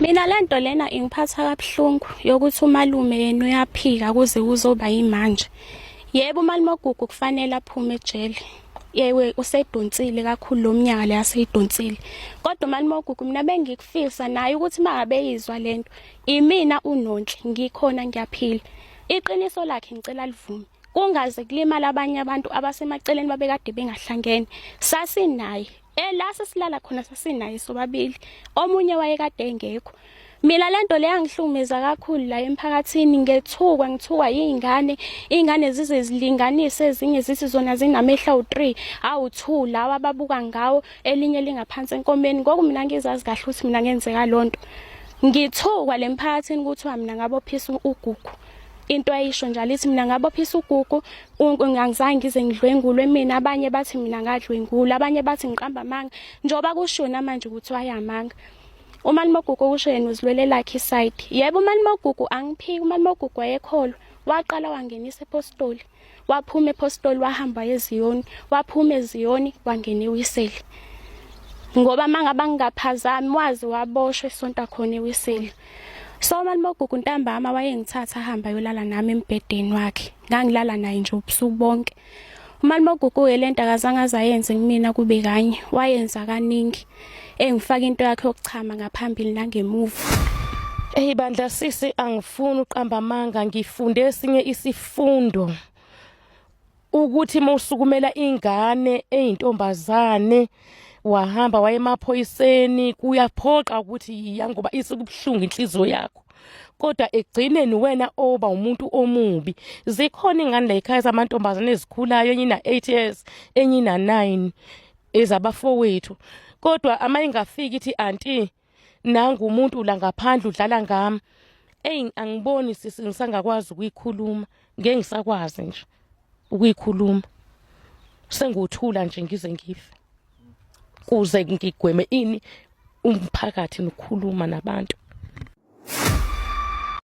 Mina lento lena ingiphatha kabuhlungu yokuthi umalume yena uyaphika kuze kuzoba yimanje. Yebo umalume ogugu kufanele aphume ejele. Yewe usedonsile kakhulu lo mnyaka le aseyidonsile. Kodwa umalume ogugu mina bengikufisa naye ukuthi mangabe eyizwa lento imina uNonhle ngikhona ngiyaphila. Iqiniso lakhe ngicela livume. Kungaze kulimala abanye abantu abasemaceleni babekade bengahlangene. Sasinaye la sesilala khona sasinaye sobabili omunye wayekade engekho mina lento le yangihlukumeza kakhulu la emphakathini ngethukwa ngithukwa yingane ingane zize zilinganise ezinye zithi zona zinamehla awu3 awu2 lawa ababuka ngawo elinye lingaphansi enkomeni ngoku mina ngizazi kahle ukuthi mina ngenzeka lonto ngithukwa lemphakathini kuthiwa mina ngabophisa ugugu into ayisho njalo ithi mina ngabophisa ugugu angizange ngize ngidlwengulwe mina abanye bathi mina ngadlwengula abanye bathi ngiqamba amanga njengoba kushiwo namanje ukuthi wayamanga umalume ogugu kusho yena uzilwele lakhe iside yebo umalume ogugu angiphiki umalume ogugu wayekholwa waqala wangenisa epostoli waphuma epostoli wahamba eziyoni waphuma eziyoni wangena ewiseli ngoba mangaba ngingaphazami wazi waboshwa esonta khona ewiseli so umalume ogugu ntambama wayengithatha ahamba ayolala nami embhedeni wakhe ngangilala naye nje ubusuku bonke umalume ogugu-ke le nto akazange azayenze kumina kube kanye wayenza kaningi engifaka into yakhe yokuchama ngaphambili nangemuva Hey bandla sisi angifuni uqamba amanga ngifunde esinye isifundo ukuthi uma usukumela ingane eyintombazane wahamba waye emaphoyiseni kuyaphoqa ukuthi yiya ngoba isikubuhlungu inhliziyo yakho kodwa ekugcineni wena oba umuntu omubi zikhona ingane la ekhaya zamantombazane ezikhulayo enye ina-8 years enye ina-9 ezabafowethu kodwa ama ingafiki ithi anti nangu umuntu la ngaphandle udlala ngami eyi angiboni sisi ngisangakwazi ukuyikhuluma ngeke ngisakwazi nje ukuyikhuluma senguthula nje ngize ngife kuze ngigweme ini umphakathi nokukhuluma nabantu.